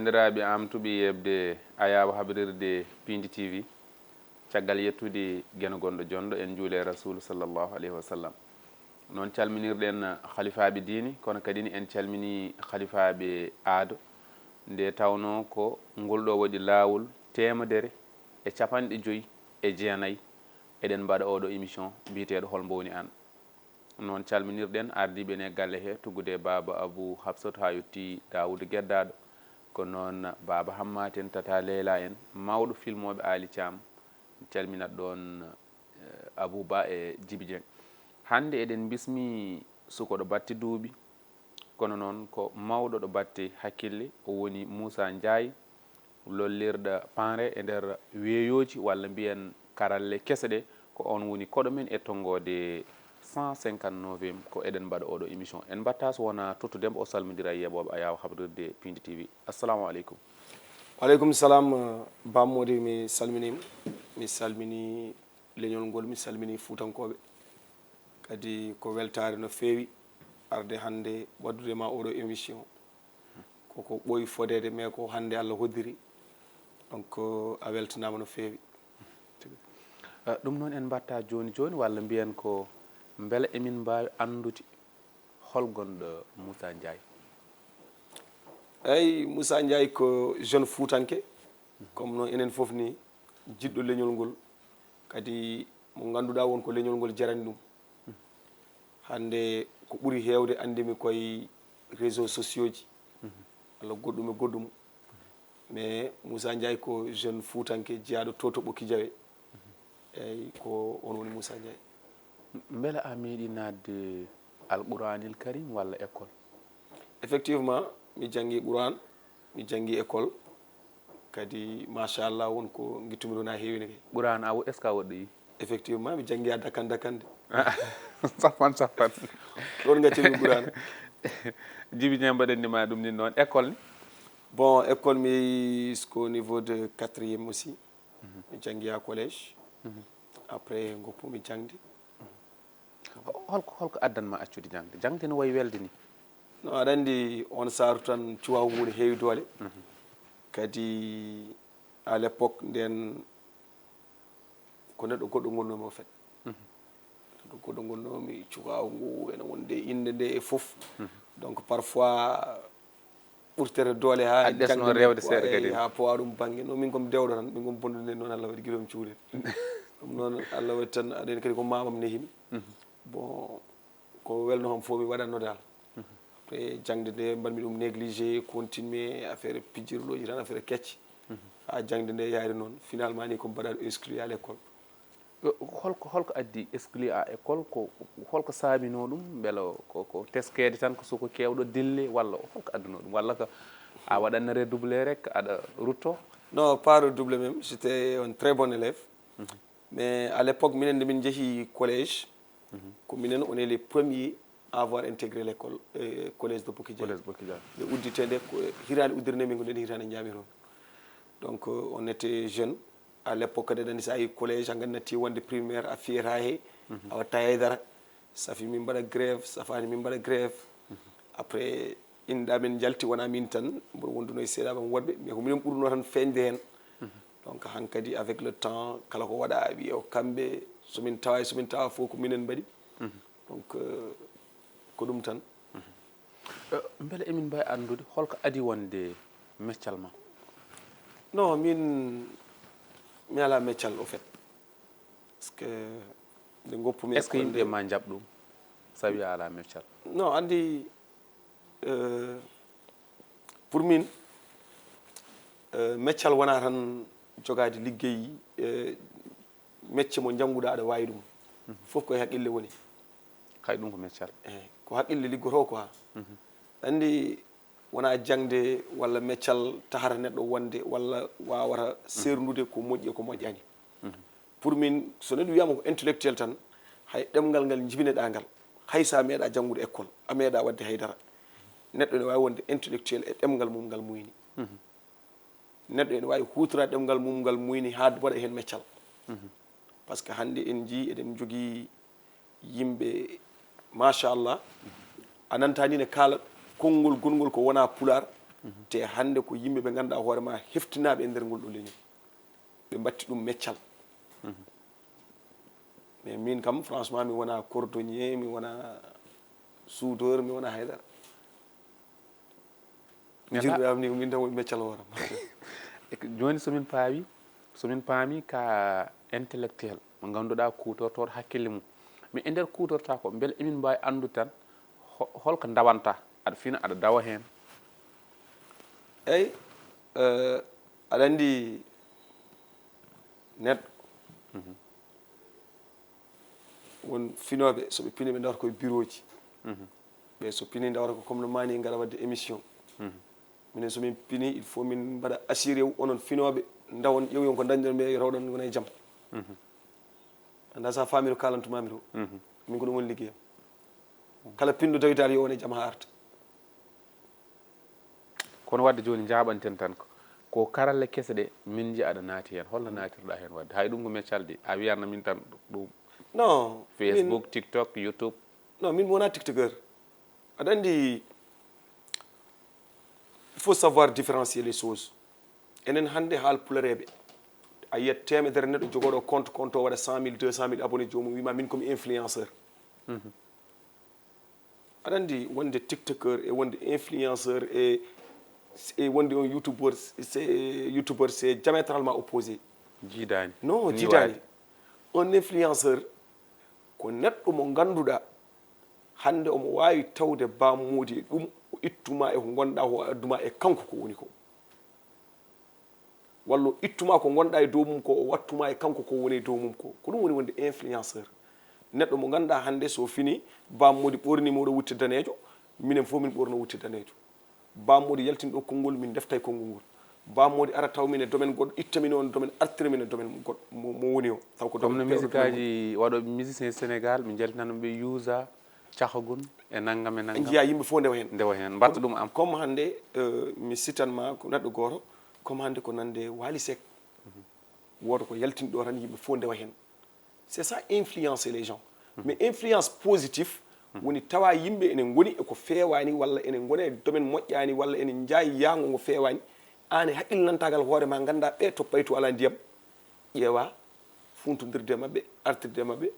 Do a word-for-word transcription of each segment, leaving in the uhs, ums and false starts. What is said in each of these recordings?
Banndiraaɓe am tuɓi yeɓde ayaawo habrirde Piindi T V, caggal yettude Geno gonɗo jonɗo, en njuule Rasuulu sallallahu alayhi wa sallam. Noon calminirɗen halifaaɓe diine, kono kadi ne en calmini halifaaɓe aado, nde tawnoo ko ngol ɗo waɗi laawol teemedere e capanɗe joyi e jeenayi. Eɗen mbaɗa oɗo émission biyeteeɗo Hol Mbowni Aan. Noon calminirɗen ardiiɓe en e galle he, tuggude Baaba Abou Habsat haa yotti Daawuda Geddaaɗo. Ko noon Baaba Hammaat en, Tata Leyla en, mawɗo filmooɓe Aali Caam, calminat ɗoon, eh, Abou Ba e Jibi Jeŋ. Hannde eɗen bismi suko ɗo batte duuɓi, kono noon ko mawɗo ɗo batte hakkille, o woni Muusa Njaay, lollirɗo panre e nder weeyooji, walla mbiyen karalle kese ɗe, ko oon woni koɗo men e tonngoode cent cinquante-neuvième, ko eɗen mbaɗa oɗo émission. En mbaɗta so wonaa tottude mo, o salmondira e yeɓooɓe ayaawo habrirde Piindi T V. Assalamu aleykum. Wa aleykum salam, eh, Bam Mody, mi salminiima. Mi salmini leñol ngol, mi salmini Fuutankooɓe. Kadi ko weltaare no feewi arde hannde waɗdude ma oɗo émission. Koko ɓooyi fodeede, mais ko hannde Allah hoddiri. Donc, a weltanaama no feewi. Eh, ɗum noon en mbaɗta jooni jooni, walla mbiyen ko mbele emin mbaawi anndude hol gonɗo Muusa Njaay? Eyi, Muusa Njaay ko jeune fuutanke, comme no enen fof ni, jiɗɗo leñol ngol, kadi mo ngannduɗaa won ko leñol ngol jarani ɗum. Hannde ko ɓuri heewde anndimi koye réseaux sociaux ji, walla goɗɗum e goɗɗum. Mais Muusa Njaay ko jeune fuutanke jeyaaɗo to to Ɓokki Jawe. Eyi, ko on woni Muusa Njaay. Mbele a meeɗi naatde Alquraanil Karim walla école? Effectivement, mi janngi Quraan, mi janngi école. Kadi, machallah, won ko ngittumi ɗoon haa heewi ne kay. Quraan, a wo-, est-ce que a woɗɗoyi? Effectivement, mi janngi a dakkan dakkande. Sappan sappan. Ɗoon ngaccumi Quraan. Jibi Jeŋ, mbaɗen ni ma ɗum ni noon. École ni? Bon, école mi yehi jusqu'au niveau de quatrième aussi. Mi janngi à collège. Après, ngoppumi jaŋde. Ho-, holko, holko addan ma accude jaŋde? Jaŋde no wayi welde ni. No, aɗa anndi, on saaru tan cuwaagu ngu ne heewi doole. Kadi, à l'époque, nden ko neɗɗo goɗɗo ngonnomi, au fait. Neɗɗo goɗɗo ngonnomi, cuwaagu ngu ene wonde innde nde e fof. Donc, parfois, ɓurtere doole haa a ƴesno jaŋde rewde seeɗa kadi, haa powa ɗum bannge. No, min kom dewɗo tan, min kom bondude nde noon, Allah waɗi giɗo mi cuuɗe. Ɗum noon, Allah waɗi tan, aɗa anndi kadi ko mamam nehimi. Bon, ko welno kam fof mi waɗatno dal. Après, jaŋde nde mbaɗmi ɗum négligé, continué, affaire pijirlooji tan, affaire kecce. Haa jaŋde nde yaari noon, finalement ni ko mbaɗaɗo exclu à l'école. Holko, holko addi exclu à école? Ko, holko saabinoo ɗum? Mbela ko, ko teskeede tan, ko suko keewɗo dille, walla holko addunoo ɗum? Walla ko a waɗanno redoublé rek, aɗa rutto? Non, pas redoublé même. J'étais un très bon élève. Mais à l'époque, minen nde min njehi collège, ko minen, on est les premiers à avoir intégré l'école, euh, collège de Bokidiaw. Collège Bokidiaw. Nde udditee nde, ko hitaande uddirnde min, ko nden hitaande njami toon. Donc, euh, on était jeune. À l'époque, kadi, aɗa anndi, so a yehi collège, a nganndi natti wonde primaire, a fiyata he, a watta haydara. Safi min mbaɗa grève, safaani min mbaɗa grève. Après, inɗa min njalti, wona min tan, mboɗo wonduno e seeɗa ɓam woɗɓe, mais ko minen ɓurno tan feeñde heen. Donc, hankadi, avec le temps, kala ko waɗa, a wiya o kamɓe, so min tawa, so min tawa fof ko minen mbaɗi. Donc, euh, ko ɗum tan. Eh, mbele emin mbaawi anndude holko adii wonde meccal ma? Non, min, mi alaa meccal, au fait. Parce que nde ngoppumi, est-ce que yimɓe ma njaɓ ɗum, so a wiya alaa meccal? Non, anndi, euh, pour min, euh, meccal wonaa tan jogaade liggey, euh, mecce mo njannguɗaa, aɗa waawi ɗum. Fof ko e haqqille woni. Kay ɗum ko meccal. Eey, ko haqqille liggotoo quoi. Anndi, wonaa jaŋde walla meccal tahata neɗɗo wonde walla waawata seerndude ko moƴƴi e ko moƴƴaani. Pour min, so neɗɗo wiyaama ko intellectuel tan, hay ɗemngal ngal njibinoɗaa ngal, hay so a meeɗaa janngude école, a meeɗaa waɗde haydara, neɗɗo ene waawi wonde intellectuel e ɗemngal mum ngal muyni. Neɗɗo ene waawi huutora ɗemngal mum ngal muyni haa waɗa heen meccal. Parce que hannde en njii eɗen njogii yimɓe, machallah, a nanta ni ne kaala konngol gongol ko wonaa pulaar, Te hannde ko yimɓe ɓe ngannduɗaa hoore ma heftinaaɓe e nder ngol ɗo leñol. Ɓe mbatti ɗum meccal. Mais min kam, franchement, mi wona cordonnier, mi wona soudeur, mi wona haydara. Jirɓe am ni ko min tan woni meccal hooram. Jooni, so min paawi, so min paami ka intellectuel mo ngannduɗaa kuutortooɗo hakkille mum, mais e nder kuutorta ko, mbele emin mbaawi anndude tan holko ndawanta? Aɗa fina, aɗa dawa heen? Eyi, aɗa anndi neɗɗo, won finooɓe, so ɓe pini ɓe ndawata koye bureau ji. Ɓe so pini ndawata ko comme no mani ngara waɗde émission. Minen so min pini, il faut min mbaɗa assuré onon finooɓe, ndawon, ƴeewoyon ko ndañɗon, ɓe rewɗon wona e jam. Annda sa faami no kaalantumami to. Min ko ɗum woni liggeyam. Kala pinɗo dawitaali yo wone jam haa arta. Kono waɗde jooni njaaɓanten tan ko, ko karalle kese ɗe min nji aɗa naati heen. Holno naatirɗa heen waɗde? Hay ɗum ko meccal de. A wiyanno min tan ɗum. Non, Facebook, TikTok, YouTube. Non, min mi wona tiktoker. Aɗa anndi, il faut savoir différencier les choses. Enen hannde haal pulareeɓe, a yiyat teemedere neɗɗo jogooɗo compte, compte o waɗa cent mille, deux cent mille abonnés, joomum wima min komi influenceur. Aɗa anndi wonde tiktoker e wonde influenceur e, e wonde on youtubeur, c'est, youtubeur, c'est diamétralement opposé. Jiidaani. Non, jiidaani. Un influenceur ko neɗɗo mo ngannduɗaa hannde omo waawi tawde bammuudi e ɗum, o ittuma e ko ngonɗaa, o adduma e kanko ko woni ko. Walla o ittuma ko ngonɗaa e dow mum ko, o wattuma e kanko ko woni e dow mum ko. Ko ɗum woni wonde influenceur. Neɗɗo mo ngannduɗaa hannde so fini, bammuudi ɓorni mo, oɗo wutte daneejo, minen fof min ɓorno wutte daneejo. Bammoodi yaltin ɗo konngol, min ndeftay konngol ngol. Bammoodi ara taw min e domaine goɗɗo, itta min on domaine, artira min e domaine goɗɗo mo, mo woni o. Taw ko comme no musique aji waɗooɓe musicien Sénégal, min njaltinano ɓe yuusa, cahagol e nanngam e nanngam. Njiya yimɓe fof ndewa heen. Ndewa heen, mbatta ɗum am. Comme hannde, euh, mi sitan ma ko neɗɗo gooto, comme hannde ko nande Wali Seck. Wooto ko yaltin ɗo tan yimɓe fof ndewa heen. C'est ça, influencer les gens. Mais influence positif woni tawa yimɓe ene ngoni e ko feewaani, walla ene ngona e domaine moƴƴaani, walla ene njaayi yaango ngo feewaani. Aan e haqqillantaagal hoore ma nganndaa ɓe toppay to alaa ndiyam, ƴeewa funtondirde maɓɓe, artirde maɓɓe.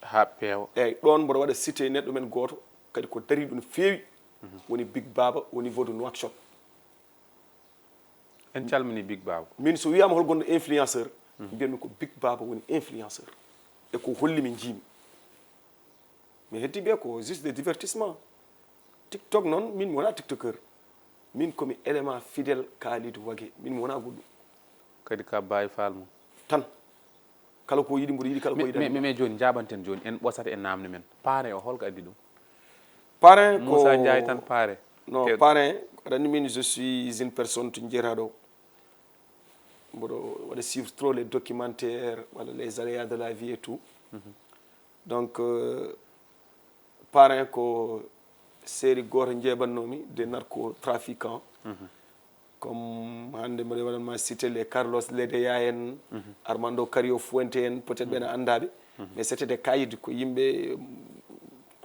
Haa peewa. Eeyi, ɗoon mboɗo waɗa cité neɗɗo men gooto kadi ko dariiɗo no feewi, woni Big Baba au niveau de Nouakchott. En calmini Big Baba. Min so wiyama hol gonɗo influenceur, mbiyatmi ko Big Baba woni influenceur. E ko holli mi jiimi. Mi heddi ɓe ko juste des divertissements. TikTok noon, min mi wona tiktoker. Min komi élément fidèle Kalidou Wagué. Min mi wona goɗɗum. Kadi ka Baye Fall mo. Tan. Kala ko yiɗi mboɗo yiɗi, kala ko yiɗani. Mais jooni, njaaɓanten jooni, en ɓosat e naamne men. Parrain o, holko addi ɗum? Parrain ko Moussa Ndiaye tan parrain. Non, parrain, aɗa anndi min, je suis une personne to jeetaɗo. Mboɗo waɗa suivre trop les documentaires, walla les aléas de la vie et tout. Donc, euh, parrain ko série gooto njeeɓannoomi, des narcotrafiquants. Comme hannde mboɗo waɗan ma cité les Carlos Ledeya en, Armando Carriofuente en, peut-être ɓe na anndaa ɓe. Mais c'était des caïds, ko yimɓe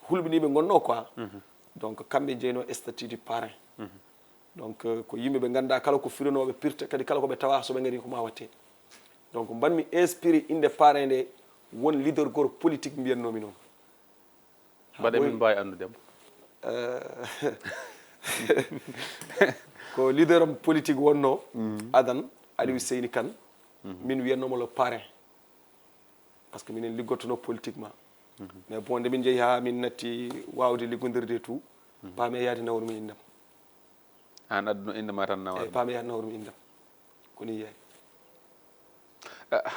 hulɓiniiɓe ngonnoo quoi. Donc kamɓe njeynoo statut du parrain. Donc euh, ko yimɓe ɓe nganndaa kala ko fironooɓe pirta, kadi kala ko ɓe tawa so ɓe ngarii ko ma watte. Donc mbanmi inspiré innde parrain nde, won leader gooto politique mbiyatnoomi noon. Mbaɗa min mbaawi anndude mo. Ko leader am politique wonnoo, adan, Aliou Seyni Kane. Min wiyatnoomo le parrain. Parce que minen liggottono politiquement. Mais bon, nde min njehi haa min natti waawde liggondirde e tout, paami e yaade nawru mi inndam. Aan adduno innde ma tan nawa. Eeyi, paami e yaade nawru mi inndam. Ko nii yahi.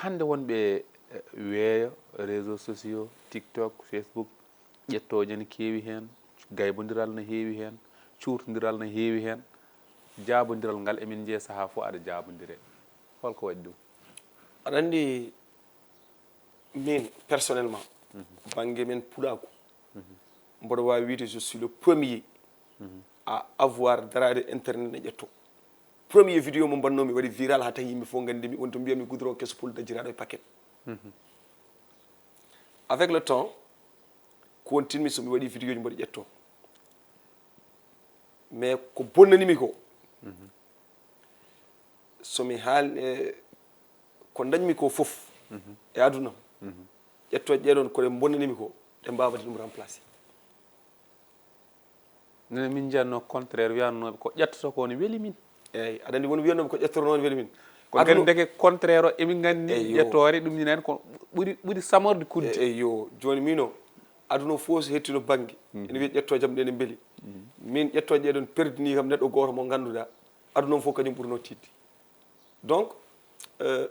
Hannde wonɓe weeyo, réseaux sociaux, TikTok, Facebook, ƴettooje ne keewi heen, gaybondiral ne heewi heen, cuurtondiral ne heewi heen, jaabondiral ngal emin njiya sahaa fof aɗa jaabondire. Holko waɗi ɗum? Aɗa anndi, min personnellement, bannge men pulaaku, mboɗo waawi wiyde je suis le premier à avoir daraade internet ne ƴetto. Premier vidéo mo mbannoomi waɗi viral haa tawi yimɓe fof nganndi mi, woni to mbiyami goudron keso pul dajjiraaɗo e paquet. Avec le temps, continue so mi waɗi vidéo ji mboɗo ƴetto. Mais ko bonnanimi ko, Somi haal e ko dañmi ko fof e aduna, ƴettooje ɗee ɗoon ko ɗe mbonnanimi ko, ɗe mbaawata ɗum remplacer. Nene min njiyatno contraire, wiyatnooɓe ko ƴettoto ko ne weli min. Eeyi, aɗa anndi won wiyatnooɓe ko ƴettoto noon weli min. Kono kadi ndeke contraire o emin nganndi ƴettoore ɗum ñinen ko ɓuri ɓuri samorde kudde. Eyyo, jooni min o aduna o fof so hettino bannge, ene wiya ƴettoojam ɗe ne mbeli. Min ƴettooje ɗee ɗoon perdini kam neɗɗo gooto mo ngannduɗaa aduna o fof kañum ɓurno tiiɗde. Donc,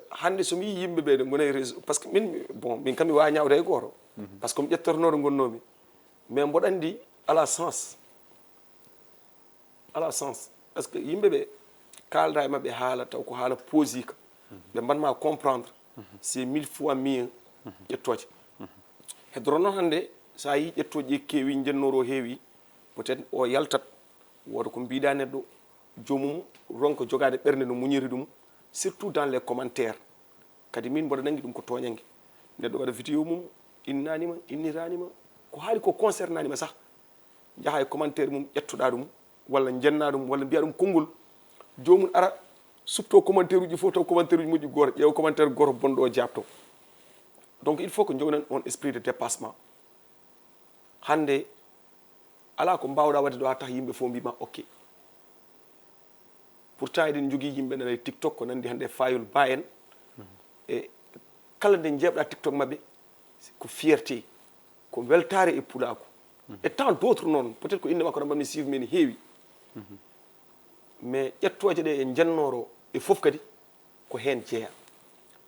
hannde so mi yii yimɓe ɓee ɗo ngona e réseau, par ce que min, bon, min kam mi waawaa ñaawde hay gooto. Par ce que mi ƴettornooɗo ngonnoomi. Mais mboɗo anndi alaa sens. Alaa sens. Par ce que yimɓe ɓee kaalda e maɓɓe haala taw ko haala poosika. Ɓe mbaɗ ma comprendre. C'est mille fois mieux ƴettooje. Hedoro noon hannde so a yii ƴettooje ɗe keewi, njennooro o heewi, peut-être o yaltat, wooda ko mbiɗa neɗɗo, joomum ronka jogaade ɓernde no muñiri ɗum, surtout dans les commentaires. Kadi min mboɗo nanngi ɗum ko tooñannge. Neɗɗo waɗa vidéo mum, innani ma, innirani ma, ko haali ko concernani ma sah. Njaha e commentaire mum, ƴettoɗa ɗum, walla njenna ɗum, walla mbiya ɗum konngol. Joomum ara, supto commentaire uji fof, taw commentaire uji moƴƴi gooto, ƴeewa commentaire gooto bonɗo o jaabto. Donc il faut que jognen on esprit de dépassement. Hannde alaa ko mbaawɗaa waɗde ɗo haa tax yimɓe fof mbiy ma ok. Pourtant eɗen njogii yimɓe nana e TikTok ko nanndi hannde e Fayol Ba en. E kala nde njeeɓɗaa TikTok maɓɓe ko fierté, ko weltaare e pulaaku. E tant d'autres noon, peut-être ko innde makko tan mbaɗmi suivre mi ene heewi. Mais ƴettooje ɗe e njennooro e fof kadi ko heen jeyaa.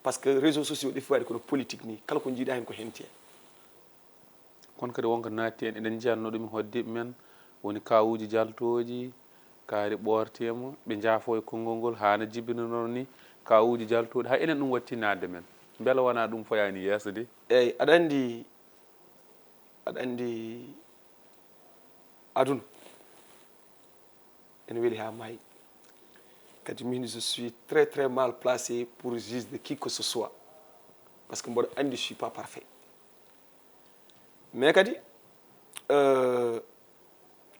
Par ce que réseaux sociaux ɗi foti waɗde kono politique ni, kala ko njiiɗaa heen ko heen jeyaa. Kono kadi wonko naatti en, eɗen njiyatno ɗum e hoɗdiiɓe men, woni kaawuuji jaltooji, kaari ɓoorteema, ɓe njaafo e konngol ngol, haana jibinanoo ni, kaawuuji jaltooɗi, hay enen ɗum watti naatde men. Mbela wonaa ɗum foyaani yeeso de? Eey, aɗa anndi, aɗa anndi aduna ene weli haa maayi. Kadi min, je suis très, très mal placé pour juge de qui que ce soit. Par ce que mboɗo anndi, je suis pas parfait. Mais kadi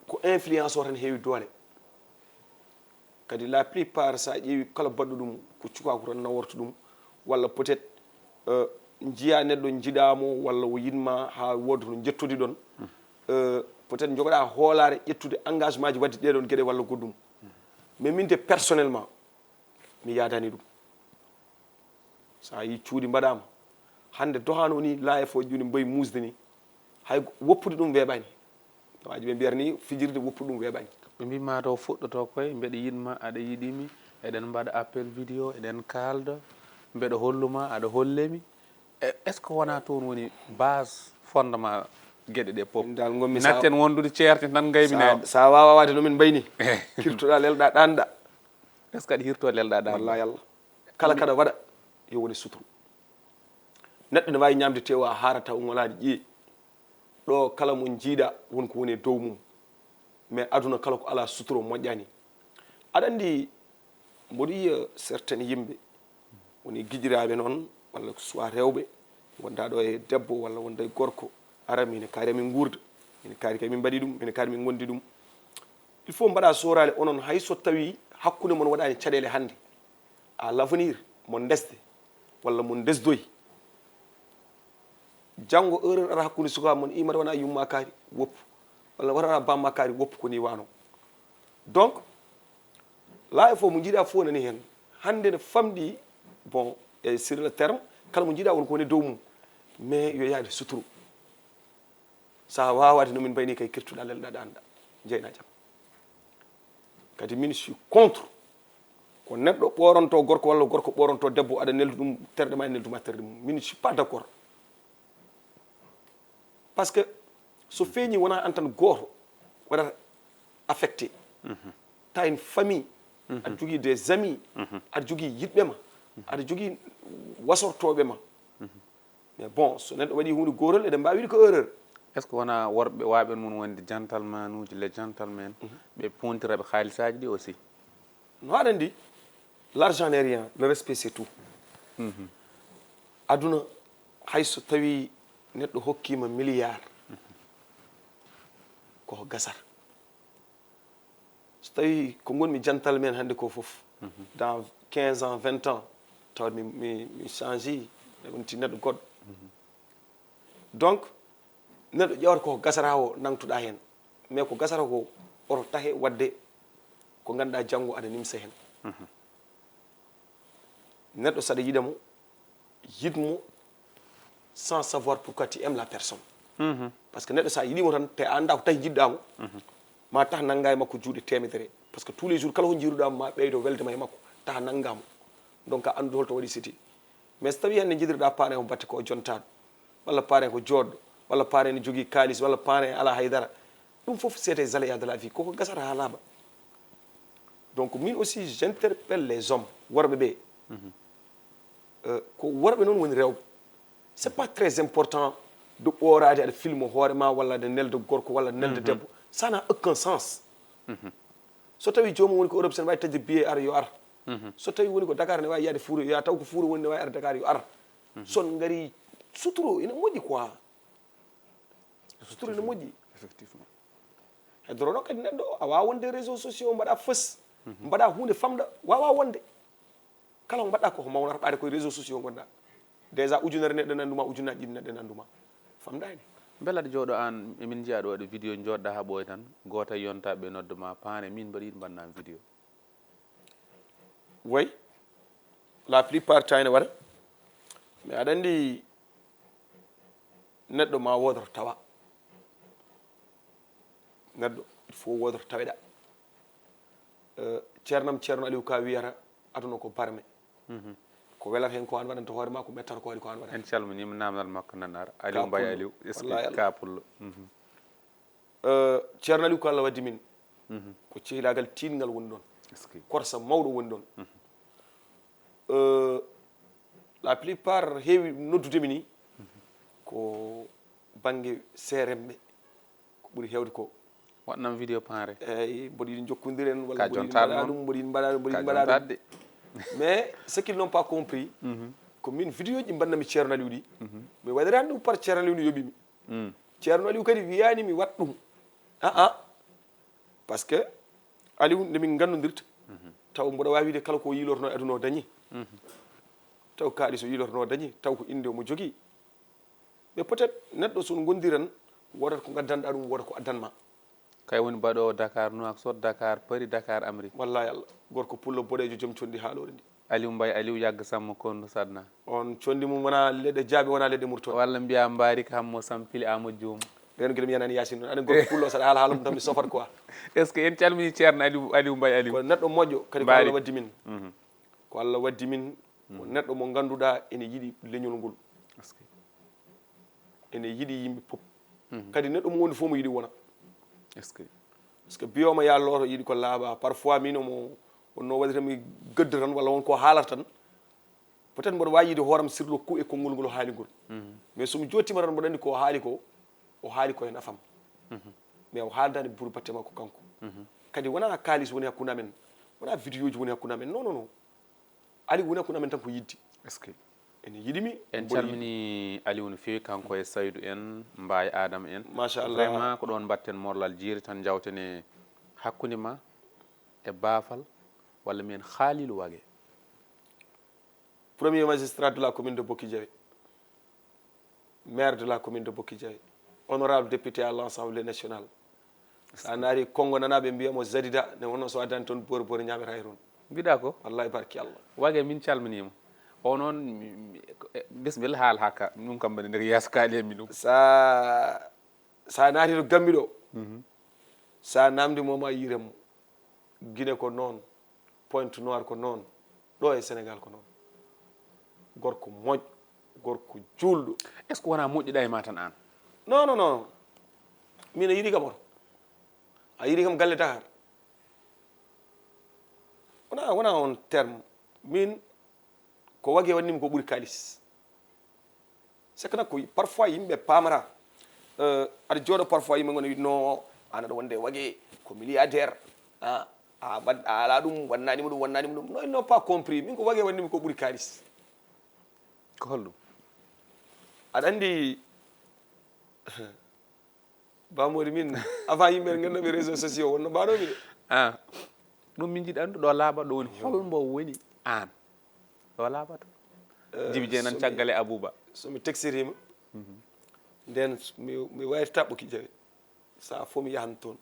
ko influence o tan heewi doole. Kadi la plupart so a ƴeewi kala baɗɗo ɗum ko cukaaku tan naworta ɗum, walla peut-être njiya neɗɗo njiɗaa mo walla o yiɗ ma haa wooda no njettodi ɗon. Peut-être njogoɗaa hoolaare ƴettude engagement ji waɗde ɗee ɗon geɗe walla goɗɗum. Mais min de personnellement mi yaadani ɗum. So a yii cuuɗi mbaɗaama hannde dohaano ni, laayefooji ɗi mbayi muusde ni, hay woppude ɗum weeɓaani. Waaji ɓe mbiyata ni fijirde woppude ɗum weeɓaani. Ɓe mbii ma taw fuɗɗoto koye mbeɗa yiɗ ma, aɗa yiɗi mi, eɗen mbaɗa appel vidéo, eɗen kaalda, mbeɗa hollu ma, aɗa holle mi. Est ce que wonaa toon woni base fondement geɗe ɗe pop? Min dal ngonmi sa natten wondude ceerte tan ngaymi naade. Sa wawa wade no min mbayni. Kirtoɗa lelɗa ɗanɗa. Est ce que aɗa hirto lelɗa ɗanɗa? Wallahi Allah. Kala kaɗa waɗa yo woni suturu. Neɗɗo ne wawi ñamde tewa haara taw ngolaɗi ƴiye. Ɗo kala mo jiiɗa won ko woni e dow mum. Mais aduna kala ko ala suturo moƴƴani. Aɗa andi mboɗo yiya certaine yimɓe woni giƴiraaɓe noon walla soit rewɓe wonda ɗo e debbo walla wonda e gorko ara mine kaari amin nguurda mine kaari kay min mbaɗi ɗum mine kaari min gondi ɗum. Il faut mbaɗa sooraale onon hay so tawi hakkunde mon waɗani caɗeele hannde à l'avenir mon ndesde walla mon ndesdoy. Janngo erreur ara hakkunde suka mon imata wona yumma kaari woppu walla wata wona bamma kaari woppu ko ni wano. Donc la e fof mo jiiɗa fof nani heen hannde ne famɗi. Bon e sur le terme kala mo jiiɗa won ko woni dow mum mais yo yaade suturu. Sa wawade no min mbayni kay kirtuɗa lelɗa ɗanɗa jeyna jam. Kadi min suis contre ko neɗɗo ɓoronto gorko walla gorko ɓoronto debbo aɗa neldu ɗum terɗe ma e nelduma terɗe mum. Min suis pas d'accord. Par ce que so feeñi wona an tan gooto waɗata affecté. T'as une famille, aɗa jogii des amis, aɗa jogii yiɗɓe ma, aɗa jogii wasortooɓe ma. Mais bon so neɗɗo waɗi hunde gootol eɗen mbawi wiide ko erreur. Est ce que wona worɓe waɓen mum wonde gentleman uji les gentlemen ɓe pontiraɓe haalisaji ɗi aussi? No aɗa andi l'argent n'est rien, le respect c'est tout. Aduna hay so tawi neɗɗo hokkima milliard koko gasata. So tawi ko ngonmi gentleman hannde ko fof, dans quinze ans, vingt ans, tawat mi, mi, mi change, mi wonti neɗɗo goɗɗo. Donc, neɗɗo ƴewata ko gasata o nangtuɗa heen. Mais ko gasata ko, oto tahe waɗde ko ngannduɗaa janngo aɗa nimsa heen. Neɗɗo saɗa yiɗa mo, yiɗ mo sans savoir pourquoi tu aimes la personne. Parce que neɗɗo sa yiɗimo tan, te a annda ko tawi jiɗɗa mo, ma tax nannga e makko juuɗe temedere. Parce que tous les jours, kala ko jiiruɗa mo, ma ɓeydo welde ma e makko, tax nannga mo. Donc, a anndu holto waɗi siti. Mais so tawi hannde jiɗirɗa paane ko batte ko jontaɗo, walla paane ko joɗɗo, walla paane ne jogii kaalis, walla paane ala haydara, ɗum fof c'est des aléas de la vie, koko gasata ha laaɓa. Donc, min aussi, j'interpelle les hommes, worɓe ɓe. Euh, ko worɓe noon woni rewɓe. C'est pas très important de ɓooraade aɗa filmo hoore ma, walla aɗa nelda gorko, walla nelda debbo. Ça n'a aucun sens. So tawi joomum woni ko Europe, sen wawi taƴde billet ar, yo ar. So tawi woni ko Dakar, ne wawi yaade Fuuta, yo yaha, taw ko Fuuta woni, ne wawi ar Dakar, yo ar. Son ngari, suturo ina moƴƴi quoi. Suturo ina moƴƴi. Effectivement. Heddoro noon kadi neɗɗo, a wawa wonde réseaux sociaux, mbaɗa fës, mbaɗa hunde famɗa, wawa wonde. Kala ko mbaɗɗa ko, ko mawnata ɓaade koye réseaux sociaux ngonɗa. Déjà ujunere neɗɗo nannduma, ujunnaji ɗiɗi neɗɗo nannduma. Famɗani. Mbela aɗa jooɗo aan, emin njiya ɗo aɗa vidéo, jooɗɗa haa ɓooya tan, gooto e yontaɓe nodda ma, paane, min mbaɗa yiɗi mbaɗnam vidéo. Way, la plupart temps ene waɗa. Mais aɗa anndi, neɗɗo ma woodoto tawa. Neɗɗo, il faut woodoto taweɗa. Eh, ceernam Ceerno Aliou Ka wiyata, aduna ko barme. Ko welata heen ko an waɗanta hoore ma, ko mettata ko waɗi ko an waɗata. En calminiima namdal makko nan ara. Aliou Mbaye Aliou, est-ce que Ka Pullo? Eh, Ceerno Aliou ko Allah waddi min. Ko cehilagal tiiɗngal woni ɗon. Est-ce que? Korsa mawɗo woni ɗon. Eh, la plupart heewi noddude mi ni ko bannge C R M ɓe. Ko ɓuri heewde ko. Waɗnam vidéo paare. Eyi, mboɗo yiɗi jokkondiren, walla mboɗo yiɗi mbaɗa ɗum, mboɗo yiɗi mbaɗa ɗum, mboɗo yiɗi mbaɗa ɗum. Mais ce qu'ils n'ont pas compris, ko min vidéo ji mbaɗnami Ceerno Aliou ɗi. Mi waɗirani ɗum par Ceerno Aliou no yoɓimi. Ceerno Aliou kadi wiyani mi waɗ ɗum. Ah, ah. Parce que Aliou nde min nganndodirta, taw mboɗo waawi wiide kala ko yiilorno e aduna o dañi. Taw kaalis o yiilorno o dañi, taw ko innde omo jogii. Mais peut-être neɗɗo so on ngondi tan, woodata ko ngaddanɗa ɗum, wooda ko addan ma. Kay woni baɗoowo Dakar Nouakchott, Dakar Paris, Dakar Amérique. Wallahi Allah, gorko pullo boɗeejo joom conndi haaloore ndi. Aliou Mbaye Aliou, yagga Samma Kondu Sadna. On conndi mum wona leɗɗe jaaɓe, wona leɗɗe murtoɗe. Walla mbiya mbaari ko hammo sampili amo joom. Ɓen gila mi yanani Yaasin noon. Aɗa gorko pullo saɗa haala haala mum tan mi sofat quoi. Est-ce que en calmini Ceerno Aliou, Aliou Mbaye Aliou? Ko neɗɗo moƴƴo, kadi ko Allah waddi min. Ko Allah waddi min, ko neɗɗo mo ngannduɗaa ene yiɗi leñol ngol. Est-ce que? Ene yiɗi yimɓe pop. Kadi neɗɗo mo wondi fof mo yiɗi wona. Est-ce que? Parce que biyooma ya looto yiɗi ko laaɓa. Parfois min omo, wonno waɗi tan mi gëdda tan walla won ko haalata tan. Peut-être mboɗo waawi yiide hooram sirlo ku e konngol ngol o haali ngol. Mais so mi jottima tan mboɗo anndi ko o haali ko, o haali ko e nafam. Mais o haaldaani buuru batte makko kanko. Kadi wona kaalis woni hakkunde amen, wona vidéo ji woni hakkunde amen. Non, non, non. Aliou woni hakkunde amen tan ko yidde. Est-ce que? Ene yiɗi mi, en calmini Aliou no feewi, kanko e Saydou en, Mbaye Adama en. Machallah. Vraiment ko ɗon mbatten morlal jeeri tan, jawten e hakkunde ma e baafal, walla mbiyen Khalilou Wague. Premier magistrat de la commune de Boki Diawé, maire de la commune de Boki Diawé, honorable député à l'Assemblée nationale. Sa naari Kongo nana ɓe mbiya mo Zadida, ne wonno so addani toon boori boori ñaamata e toon. Mbiɗa ko? Wallahi barki Allah. Wague min calminima. O noon, mi, mi, e, bismillah, haal haka. Ɗum kam mbaɗi nder yeeso kaali e mi ɗum. Sa, sa naati to Gambi ɗo, sa namdi mo ma yiren mo. Guinée ko noon, Pointe Noire ko noon, ɗo e Sénégal ko noon. Gorko moƴƴo, gorko juulɗo. Est-ce que wona moƴƴuɗa e ma tan an? Non, non, non. Min a yiɗi kam oto. A yiɗi kam galle Dakar. Wona, wona on terme. Min ko Wague wannimi ko ɓuri kaalis. C'est que nak ko parfois yimɓe paamata. Euh, aɗa jooɗo parfois yimɓe ngona wiɗ no an aɗa wonde Wague ko milliardaire. Ah, a mbaɗ a ala ɗum, wannanima ɗum, wannanima ɗum. Non, ils n'ont pas compris. Min ko Wague wannimi ko ɓuri kaalis. Ko holɗum? Aɗa anndi Ba Mody, min, avant yimɓe ne ngannda mi réseaux sociaux, wonno mbaɗomi de. Ah, ɗum min njiɗi anndu ɗo laaɓa ɗo woni holmbo woni aan. Ɗo laaɓata. Jibi Jeenan caggal e Abuba. So mi textiriima, ndeen mi, mi wayata Ɓoki Jawe. Sahaa fof mi yahan toon.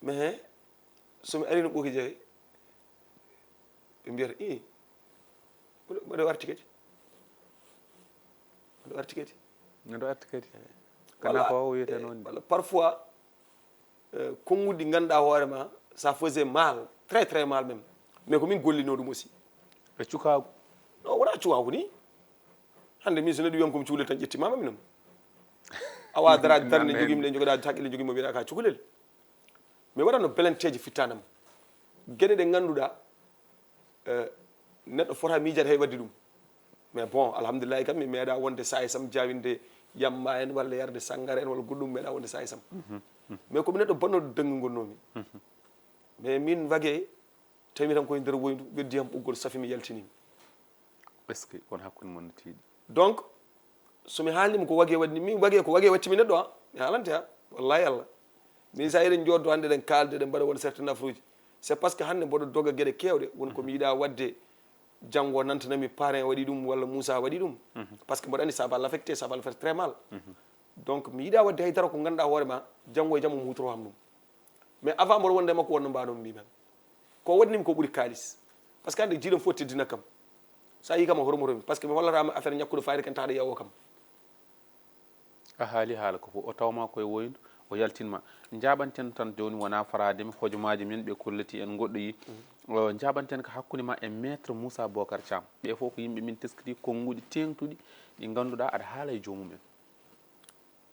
Mais he, so mi ariino Ɓoki Jawe, ɓe mbiyata, "Ii, mboɗo, mboɗo arti kadi. Mboɗo arti kadi." Mboɗo arti kadi. Walla, ko o wiyetee noon ni. Walla parfois, eh, konnguɗi ngannduɗaa hoore ma, ça faisait mal, très, très mal même. Mais ko min gollinoo ɗum aussi. E cukaagu? Non, wonaa cukaagu ni. Hannde min so neɗɗo wiyam ko mi cukalel tan ƴettimaama minom. Awa daraade darnde jogii mi ɗe jogoɗaa hakkille jogii mo mbiɗa ka cukalel. Mi waɗatno belenteeji fittaanam. Geɗe ɗe ngannduɗaa, eh, neɗɗo fota miijata hay waɗde ɗum. Mais bon, alhamdulillahi kam, mi meeɗa wonde saayisam jawinde yamma en, walla yarde sanngara en, walla goɗɗum, mi meeɗa wonde saayisam. Mais ko mi neɗɗo bonnooɗo danngi ngonnoomi. Mais min wage, tawi tan koye nder woyndu, ɓe ndiyam ɓoggol safi mi yaltini. Est-ce que kono hakkunde mon no tiiɗi? Donc, so mi haalnii mo ko wage waɗi, min wage ko wage waɗti mi neɗɗo, ha? Mi haalante, ha? Wallahi Allah. Min sa eɗen jooɗo hannde, eɗen kaalda, eɗen mbaɗa won certaines affaires uji. C'est parce que hannde mboɗo doga geɗe keewɗe, won ko mi yiɗa waɗde, janngo nantanami parrain waɗi ɗum, walla Moussa waɗi ɗum. Parce que mboɗo anndi ça va l'affecter, ça va le faire très mal. Donc, mi yiɗa waɗde hay dara ko ngannduɗaa hoore ma, janngo e jamma mo hutoroo ham ɗum. Mais avant mboɗo wonde e makko wonno mbaɗo mbimi ko waɗnimi ko ɓuri kaalis. Parce que hannde jiiɗam fof teddina kam. Sa yii kam a hormotomi. Parce que mi hollataama affaire ñakkude fayida kan taxaɗa yawo kam. A haali haala ko fof. O tawma koye woyndu, o yaltinma. Njaɓanten tan jooni wona faraade mi hojomaaji men ɓe kolliti en goɗɗo yi. O njaɓanten ko hakkunde ma e Maître Moussa Bocar Thiam. Ɓe fof ko yimɓe min teskiti konnguɗi teeŋtuɗi ɗi ngannduɗaa aɗa haala e joomum en.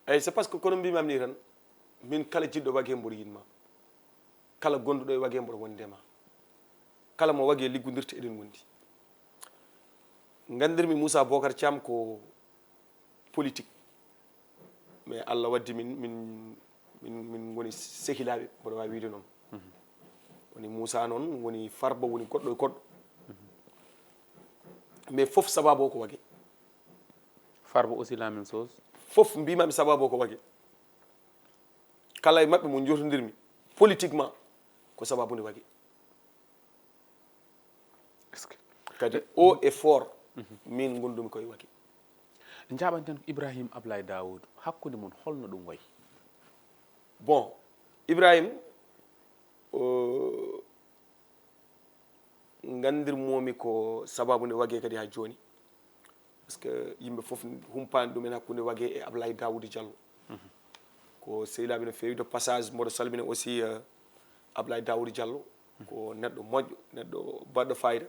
Eyi, c'est parce que kono mbimami ni tan, min kala jiɗɗo wage mboɗo yiɗma. Kala gonduɗo e wage mboɗo wondi e ma. Kala mo wage liggodirta eɗen wondi. Nganndirmi Moussa Bocar Thiam ko politique. Mais Allah waddi min, min, min, min ngoni sehilaaɓe, mboɗo waawi wiide noon. Woni Moussa noon, woni Farba, woni goɗɗo e goɗɗo. Mais fof sababu o ko wage. Farba aussi la même chose. Fof mbimami sababu o ko wage. Kala e maɓɓe mo jotondirmi politiquement ko sababu nde wage. Est-ce que kadi haut et fort, min ngondumi koye wage. Njaɓanten ko Ibrahim Ablaye Daoud, hakkunde mon holno ɗum wayi? Bon, Ibrahim, o, nganndirmomi ko sababu nde wage kadi ha jooni. Parce que yimɓe fof humpani ɗum en hakkunde wage e Ablaye Daoud Diallo. Ko sehilaaɓe no feewi. De passage, mboɗo salmina aussi, euh, Ablaye Daoud Diallo. Ko neɗɗo moƴƴo, neɗɗo baɗɗo fayida.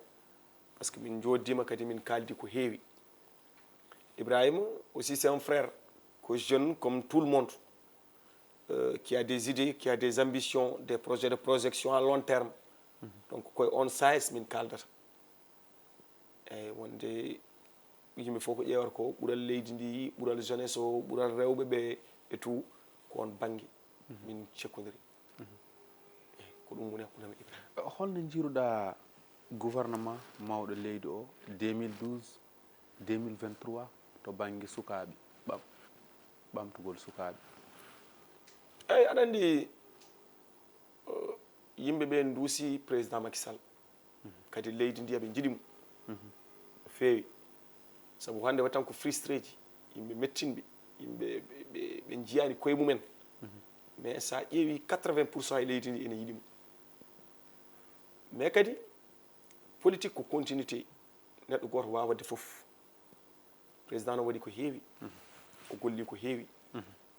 Parce que min jooddima kadi min kaaldi ko heewi. Ibrahima aussi, c'est un frère, ko jeune comme tout le monde, euh, qui a des idées, qui a des ambitions, des projets de projection à long terme. Donc, koye on size min kaaldata. Eyyi, wonde yimɓe fof ko ƴeewata ko ɓural leydi ndi, ɓural jeunesse o, ɓural rewɓe ɓe et tout, ko on bannge min cekkodiri. Eyyi, ko ɗum woni hakkunde am e Ibrahima. Holno njiiruɗaa gouvernement mawɗo leydi o deux mille douze, deux mille vingt-trois to bannge sukaaɓe, ɓam-, ɓamtugol sukaaɓe? Eyyi, aɗa anndi, o, yimɓe ɓe nduusi président Macky Sall. Kadi leydi ndi aɓe njiɗi mo no feewi. Sabu hannde waɗi tan ko frustréji, yimɓe mettinɓe, yimɓe ɓe, ɓe, ɓe njiyaani koye mumen. Mais sa ƴeewi quatre-vingts pour cent e leydi ndi ene yiɗi mo. Mais kadi politique ko continuité, neɗɗo gooto wawa waɗde fof. Président no waɗi ko heewi, o golli ko heewi.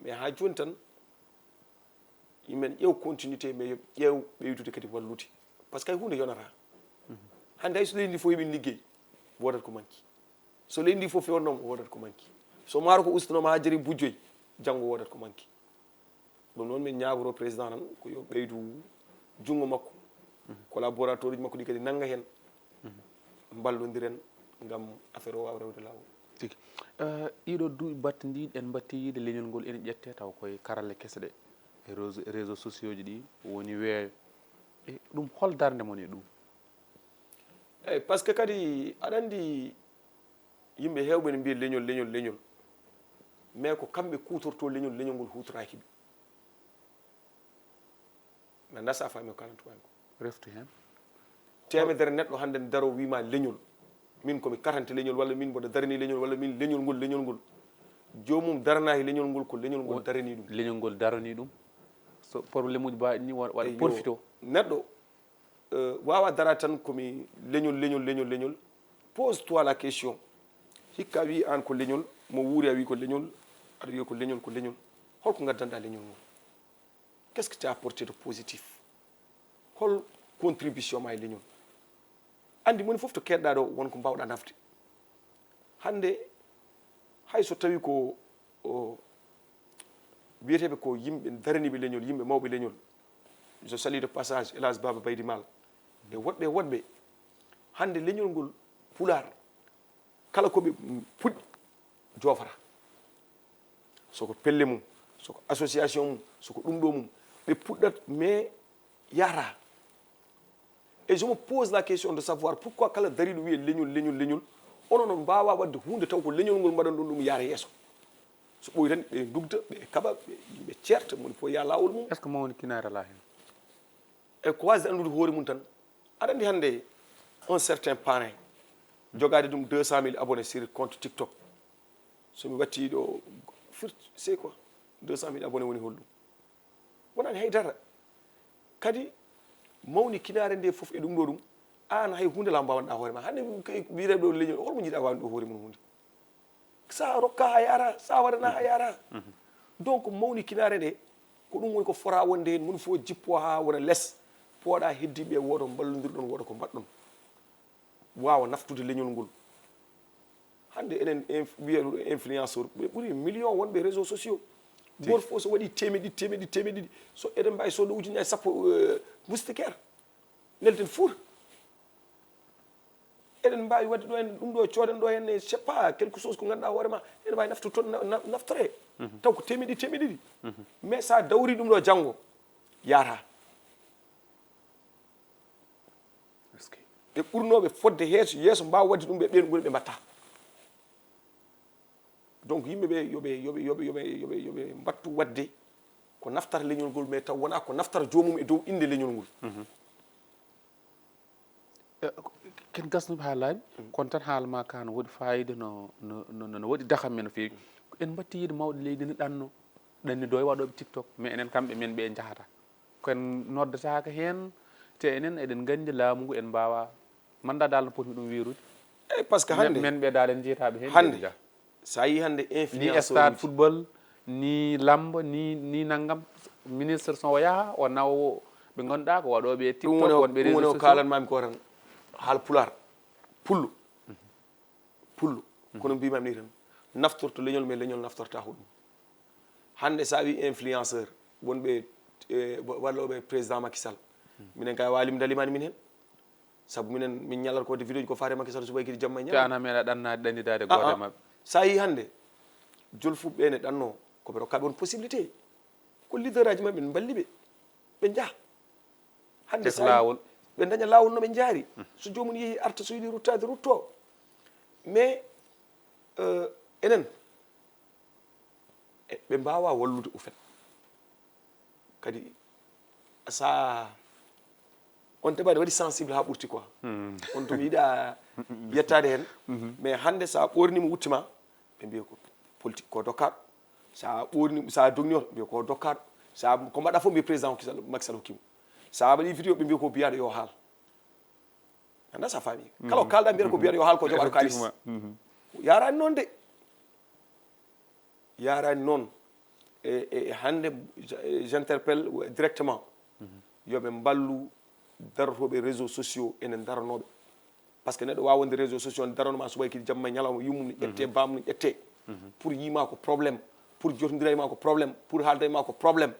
Mais ha jooni tan, yimɓe ne ƴeew continuité, mais yo ƴeew ɓeydude kadi wallude. Parce que hay huunde yonata. Hannde hay so leydi ndi fof heɓi liggeey, woodat ko manki. So leydi ndi fof fewnnooma, woodat ko manki. So maaro ko ustanooma ha jari bujjoy, janngo woodat ko manki. Ɗum noon min ñaagoro président tan ko yo ɓeydu junngo makko. Collaborateur uji makko ɗi kadi nannga heen. Mballondiren ngam affaire o waawa rewde laawol. Tigi. Eh, ɗiɗo duuɓi battindiiɗi en mbatti yiide leñol ngol ene ƴettee taw koye karalle kese ɗe, e réseau, réseau sociaux ji ɗi woni weeyo. E ɗum hol darnde mon e ɗum? Eyyi, parce que kadi aɗa anndi yimɓe heewɓe ne mbiya leñol, leñol, leñol. Mais ko kamɓe kuutorto leñol, leñol ngol huutoraaki ɓe. Mi anndaa so a faami ko kaalantu maa ko. Reftu heen. Teemedere neɗɗo hannde ne daroo wiima leñol. Min ko mi karante leñol, walla min mboɗo darani leñol, walla min leñol ngol, leñol ngol. Joomum daranaaki leñol ngol, ko leñol ngol darani ɗum. Leñol ngol darani ɗum. So problème uji mbaɗi ni waɗa Eyyo. Profito. Neɗɗo euh, waawa dara tan komi leñol, leñol, leñol, leñol. Pose toi la question. Hikka a wi aan ko leñol, mo wuuri a wi ko leñol, aɗa wiya ko leñol, ko leñol. Holko ngaddanɗa leñol ngol? Qu'est-ce que tu as apporté de positif? Hol contribution ma e leñol? Anndi moni fof to keedɗa ɗo won ko mbawɗa nafde. Hannde hay so tawi ko o wiyeteɓe ko yimɓe daraniɓe leñol, yimɓe mawɓe leñol. Je salue de passage Elas Baba Baydi Mal e woɗɓe e woɗɓe. Hannde leñol ngol pulaar kala ko ɓe puɗɗi joofata. Soko pelle mum, soko association mum, soko ɗum ɗo mum, ɓe puɗɗat mais yahata. Et je me pose la question de savoir pourquoi kala dariɗo wiya leñol, leñol, leñol, onon on mbaawa waɗde huunde taw ko leñol ngol mbaɗan ɗum ɗum yaara yeeso. So ɓooyi tan ɓe ndugda, ɓe kaɓa, ɓe yimɓe ceerta, moni fof yaa laawol mum. Est-ce que mawni kinaare alaa heen? E ko waasde anndude hoore mum tan. Aɗa anndi hannde on certain parrain jogaade ɗum deux cent mille abonnés sur compte TikTok. So mi watti ɗo firti c'est quoi? Deux cent mille abonnés woni holɗum? Wonani haydara. Kadi mawni kinaare nde fof e ɗum ɗo ɗum, aan hay huunde la mbawanɗa hoore ma. Hannde wireɓe ɗo leñol, holmo jiɗa wawde ɗo hoore mum huunde? Sa rokka ha yara, sa waɗana ha yara. Donc mawni kinaare nde, ko ɗum woni ko fora wonde heen, moni fof jippo ha wona les. Pooɗa heddiɓe woto mballondirɗon, woto ko mbaɗɗon. Waawa naftude leñol ngol. Hannde enen inf- wiyeɗo influenceur, ɓe ɓuri million wonɓe réseaux sociaux. Gooto fof so waɗi temeɗɗe ɗiɗi, temeɗɗe ɗiɗi, temeɗɗe ɗiɗi. So eɗen mbawi sodde ujunnaji sappo euh, moustiquaire. Nelden fuur. Eɗen mbawi waɗde ɗo en ɗum ɗo cooden ɗo henne, je sais pas, quelque chose ko ganduɗa hoore ma, ene mbawi naftu toon na- na- naftore. Taw ko temeɗɗe temeɗɗe ɗiɗi. Mais sa dawri ɗum ɗo janngo, yaata. Ɓe ɓurnoɓe fodde heeso yeeso mbawa waɗde ɗum ɓe ɓen goni ɓe mbatta. Donc yimɓe ɓe yoɓe yoɓe yoɓe yoɓe yoɓe yoɓe mbattu waɗde ko naftata leñol ngol, mais taw wona ko naftata joomum e dow innde leñol ngol. Ken gasnuɓe ha laaɓi, kono tan haala ma ka no waɗi fayida, no no no no waɗi daka men no feewi. En mbatti yiide mawɗo leydi ne ɗanno, ɗanni do e waɗoɓe TikTok, mais enen kamɓe men ɓe jahata. Ko en noddataaka heen, te enen eɗen nganndi laamu ngu en mbaawaa. Mannda dal no potmi ɗum wiirude. Eyi, par ce que hannde Men ɓe dal en njiyataaɓe heen. Hannde so a yii hannde Ni influence stade football, ni lamba, ni ni nanngam. Ministre so o yaha o nawa o ɓe ngonnduɗaa ko waɗooɓe e ɗum TikTok, woni o- wonɓe ɗum woni réseaux o sociaux. Kaalanmaami ko tan haal pulaar pullo. Pullo kono mbimami ni tan naftorto leñol, mais leñol naftorta ko ɗum. Hannde so a wi influenceur wonɓe e, walla oɓe président Macky Sall, minen kay walim dalimani min heen. Sabu minen min ñalata ko de vidéo ji ko faare Macky Sall subay kadi jamma e Te ñalawma. Ana meeɗa ɗannaade ɗannidaade Ah, gooto e ah. maɓɓe. So a yii hannde jolfuɓe ɓe ne ɗanno, ko ɓe rokkaɓe on possibilité. Ko leader aji maɓɓe ne mballi ɓe, ɓe njaha. Hannde Tes so a yii- laawol. Ɓe daña laawol no ɓe njaari. So joomum yehi arta, so yiɗi ruttaade ruttoo. Mais euh, enen e- ɓe mbawa wallude au fait. Kadi sa on teɓani waɗi sensible ha ɓurti quoi. On to mi yiɗa yettade heen. Mais hannde sa ɓornima wuttima, ɓe mbiya ko politique ko dokkaɗo. Sa ɓorni sa dogni oto mbiya ko dokkaɗo. Sa ko mbaɗa fof mbiya président Macky Sall, Macky Sall hokkimo. Sa waɗi vidéo ɓe mbiya ko biyaɗo yo haal. Anda sa faami kala ko kalɗa mbiyata ko biyaɗo yo haal ko joɓaɗo kalis. Yarani noon de. Yarani noon. E e hannde j'interpelle directement. Yo ɓe mballu darotoɓe réseaux sociaux ene daranooɓe. Par ce que neɗɗo wawa wonde réseaux sociaux ne daranoma subay kadi jamma e ñalawma yummum ne ƴette, bamum ne ƴette. Pour yima ko problème, pour jotodira e ma ko problème, pour haalda e ma ko problème.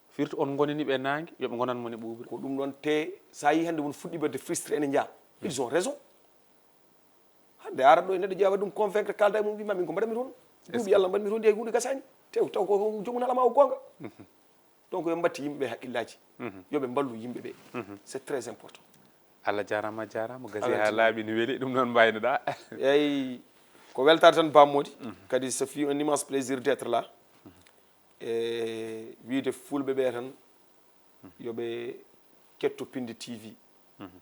Firti on ngonani ɓe naange, yo ɓe ngonan mo ne ɓuuɓri. Ko ɗum ɗon te sa yi hannde won fuɗɗi ɓerde frustré ene njeya. Ils ont raison. Hannde arat ɗo e neɗɗo ƴeewa ɗum convaincre kalda e mum wima min ko mbaɗanmi toon. Duuɓi Allah mbaɗmi toon ɗi hay hunde gasani. Tew taw ko jomum alama o goonga. Donc yo mbatti yimɓe ɓe haqqillaji. Yo ɓe mballu yimɓe ɓe. C'est très important. Allah jarama jarama gasi ha laaɓi no weli ɗum noon mbaynoɗa. Eyyi, ko weltare tan bammoɗi. Kadi ça fait un immense plaisir d'être là. E wiide fulɓe ɓe tan Yo ɓe ketto Pindi T V.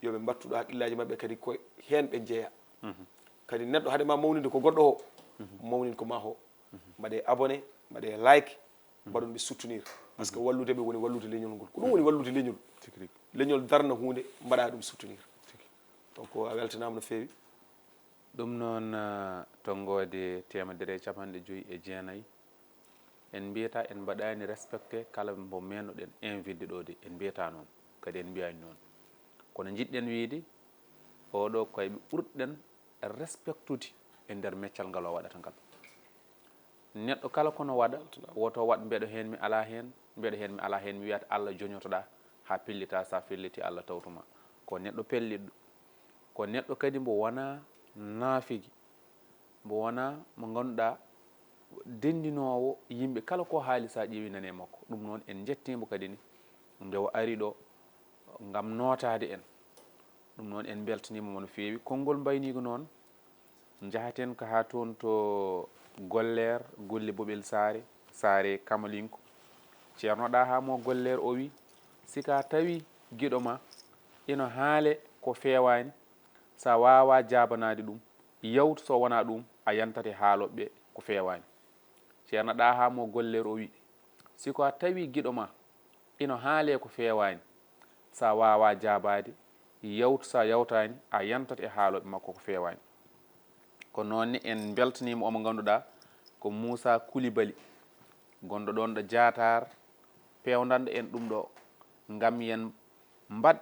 Yo ɓe mbattu ɗo hakkillaaji maɓɓe kadi ko heen ɓe njeeya. Kadi neɗɗo hade ma mawninde ko goɗɗo o, mawnin ko ma o. Mbaɗe abonné, mbaɗe like, mbaɗon ɓe soutenir. Parce que wallude ɓe woni wallude leñol ngol. Ko ɗum woni wallude leñol. Leñol darna huunde, mbaɗa ɗum soutenir. Donc a weltanaama no feewi. Ɗum noon, ah, tonngoode teemedere e capanɗe joyi e jeenayi, en mbiyata en mbaɗaani respecté kala mbo meenoɗen invité ɗo de, en mbiyata noon, kadi en mbiyaani noon. Kono njiɗɗen wiyde, oɗo ko e ɓe ɓurɗen respectude e nder meccal ngal o waɗata ngal. Neɗɗo kala kono waɗa, woto waɗ mbeɗo heen mi alaa heen, mbeɗo heen mi alaa heen, mi wiyata Allah joñotoɗaa haa pellita, so a pelliti Allah tawtuma. Ko neɗɗo pelliɗɗo, ko neɗɗo kadi mbo wonaa naafigi, mbo wonaa mo ngannduɗaa denndinoowo yimɓe kala ko haali so a ƴeewi nane makko. Ɗum noon en njettiimo kadi ni nde o ari ɗo ngam nootaade en. Ɗum noon en mbeltaniima mo no feewi. Konngol mbayniigu noon njahaten ko haa toon to Golleer, Golle Boɓel Saare, Saare Kamalinko. Ceerno Ɗaha mo Golleer o wi, si ka tawi giɗo ma ino haale ko feewaani, so a waawaa jaabanaade ɗum, yawtu, so wonaa ɗum a yantat e haalooɓe ko feewaani. Ceerno Ɗaha mo Golleer o wi, si ko a tawi giɗo ma ino haale ko feewaani, so a waawaa jaabaade, yawtu, so a yawtaani a yantat e haalooɓe makko ko feewaani. Ko noon ne en mbeltaniima omo ngannduɗaa ko Muusa Kulibali, gonɗo ɗoon ɗo Jaataar, peewndanɗo en ɗum ɗo ngam yen mbaɗ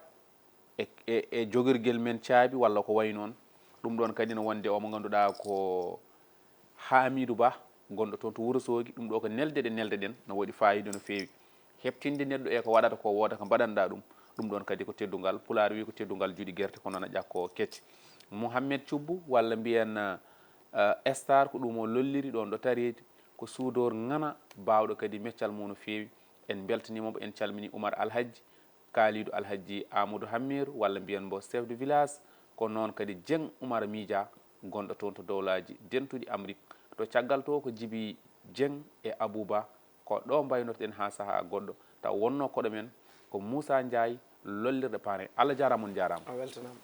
e, e, e jogirgel men caabi walla ko wayi noon. Ɗum ɗoon kadi no wonde omo ngannduɗaa ko Hamidou Ba, gonɗo toon to Wuro Soogi. Ɗum ɗo ko nelde ɗe neldeɗen, no waɗi faayiida no feewi. Heɓtinde neɗɗo e ko waɗata ko, wooda ko mbaɗanɗaa ɗum. Ɗum ɗoon kadi ko teddungal. Pulaar wii ko teddungal juuɗi gerte, kono na ƴakkoo kecce. Mouhamed Thioub walla mbiyen, eh, Star, ko ɗum o lolliri ɗoon ɗo Tareedi, ko suudoor ŋana baawɗo kadi meccal mum no feewi. En mbeltaniima mo, en calmini Oumar Alhadji, Kalidou Alhadji Amadou Hammirou, walla mbiyen mbo chef de village, ko noon kadi Dieng Oumar Mija, gonɗo toon to Dowlaaji Dentuɗi Amrik. To caggal to ko Jibi Dieng e Abou Ba, ko ɗo mbaynorten haa sahaa goɗɗo, taw wonno koɗo men ko Moussa Ndiaye, lollirɗo Paane. Allah jaaraama, on jaaraama. A weltanaama.